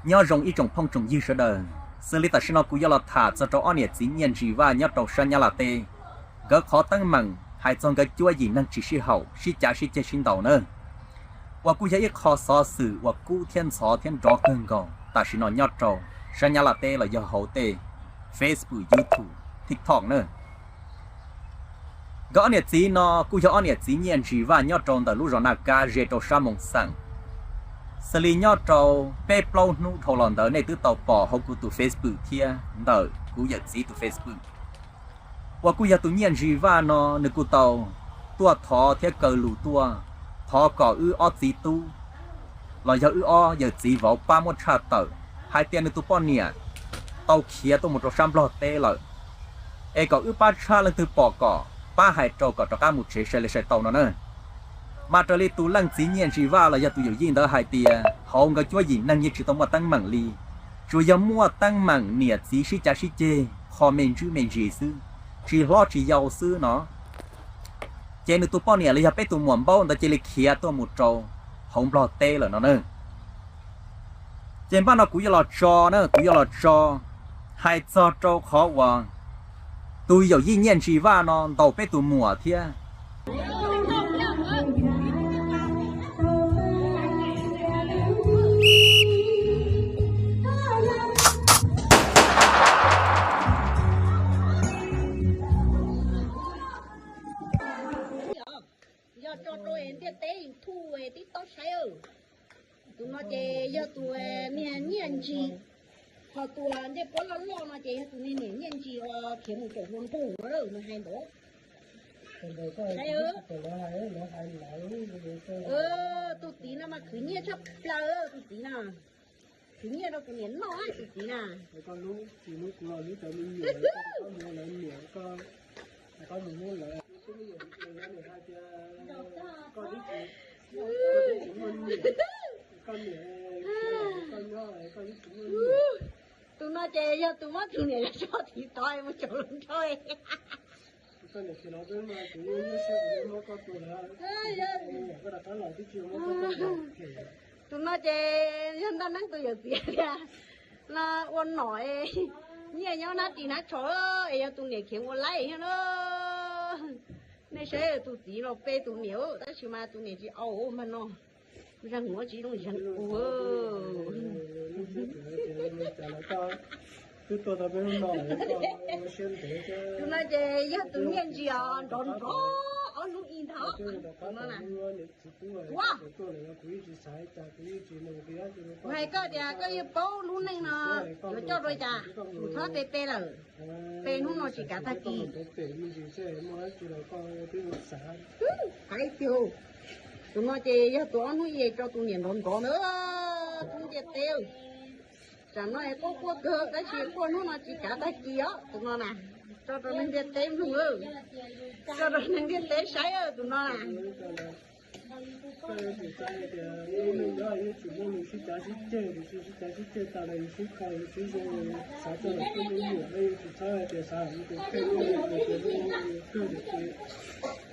Nyob zoo ib tsoom phooj tsoom ywg sawv daws, xws li tam sim no kuv yuav los tham txog rau ob niam txiv Nyiaj Ntsis Vaj nyob rau sab Nyab Laj teb. Nkawd qhov teeb meem hais txog nkawd cuab yim neeg tsis sib haum, sib cav sib ceg sib ntaus na, uas kuj yog ib qho xov xwm uas kub thiab ntxhov thiab nrov kawg nkaus tam sim no nyob rau sab Nyab Laj teb los yog hauv tej Facebook, YouTube, TikTok na. Nkawd ob niam txiv no kuj yog ob niam txiv Nyiaj Ntsis Vaj nyob rau ntawm lub zos Naj Kab ze rau sab Moos Xeem. Xws li nyob rau peb plaub hnub dhau los ntawd nej twb tau pom hauv kuv tus Facebook thiab ntawm kuv yawm txiv tus Facebook, uas kuj yog tus Nyiaj Ntsis Vaj no nws kuj tau tuaj thov thiab kaw lus tuaj thov kom wb ob txiv tub los yog wb ob yawm txiv vauv pab muab tshaj tawm hais tias nws tus poj niam tau khiav tuaj mus rau sab Nplog teb lawm, es kom wb pab tshaj leej twg pom kom pab hais rau kom rov qab mus tsev sai li sai tau no na. Mas raws li tus leej txiv Nyiaj Ntsis Vaj los yog tus yawm yij ntawd hais tias hauv nkawd cuab yim neeg yeej tsis tau muaj teeb meem li, tsuas yog muaj teeb meem niam txiv sib cav sib ceg qho me ntsis me ntsis xwb, tsis hlob tsis yau xwb no. Ces nws tus poj niam los yog peb tus muam Npaub ntawd cia li khiav tuaj mus rau hauv Nplog teb lawm no na. Ces npaj no kuv yuav los tso na, kuv yuav los tso hais txog rau qhov uas tus yawm yij Nyiaj Ntsis Vaj no ntaus peb tus muam thiab. Yog tso rau ntiaj teb YouTube tib taub saib. Tus no ces yog tus niag Nyiaj Ntsis, ho tus ncej puab loj loj no ces yog tus niag niam Nyiaj Ntsis uas khiav mus caum hluas nraug no, nws hais ntawd. Saib, tus txiv no mas khwv nyiaj tshaj plaws, tus txiv no khwv nyiaj rau tus niam noj, tus txiv na. Tus no ces yog tus muab tus niam tso tiv tod mus caum hluas nraug. Tus no ces yog Ntaj Neeb tus yawm txiv tiag no, ua nom nyiaj nyob nab ris nab tsho es yog tus niam khiav ua laib thiab na. Nej saib tus txiv no pe tus niam, tab sis mas tus niam tsis au mas no, zaj nuav tsis zoo zaj u. Tus no ces yog tus Nyiaj Ntsis os, nrov nrov ob hnub ib ntag no na. Kuv hais koj tias koj yeej paub lub neej no yuav coj dua cas, txhob pe pe lawm, pe hnub no tsis kav tag kis. Hais tiag, tus no ces yog tus ob hnub ib tso tus niam nrov nrov na, tub ntiaj teb. Tsam no es quaj quaj kawg tab sis quaj hnub no tsis kav tag kis os tus no na. Tso rau neeg ntiaj teb mloog, tso rau neeg ntiaj teb saib tus no na. Koj yuav tsum xav hais tias lub neej nyob yuav tsum muaj lus sib cav sib ceg, tiam sis sib cav sib ceg tas los yus sib kho yus sib zoo, xav txog lawm koj me nyuam no yuav tsum txhob hais tias xav hais lus tus kheej, lub neej tias lub neej kawg tiam sis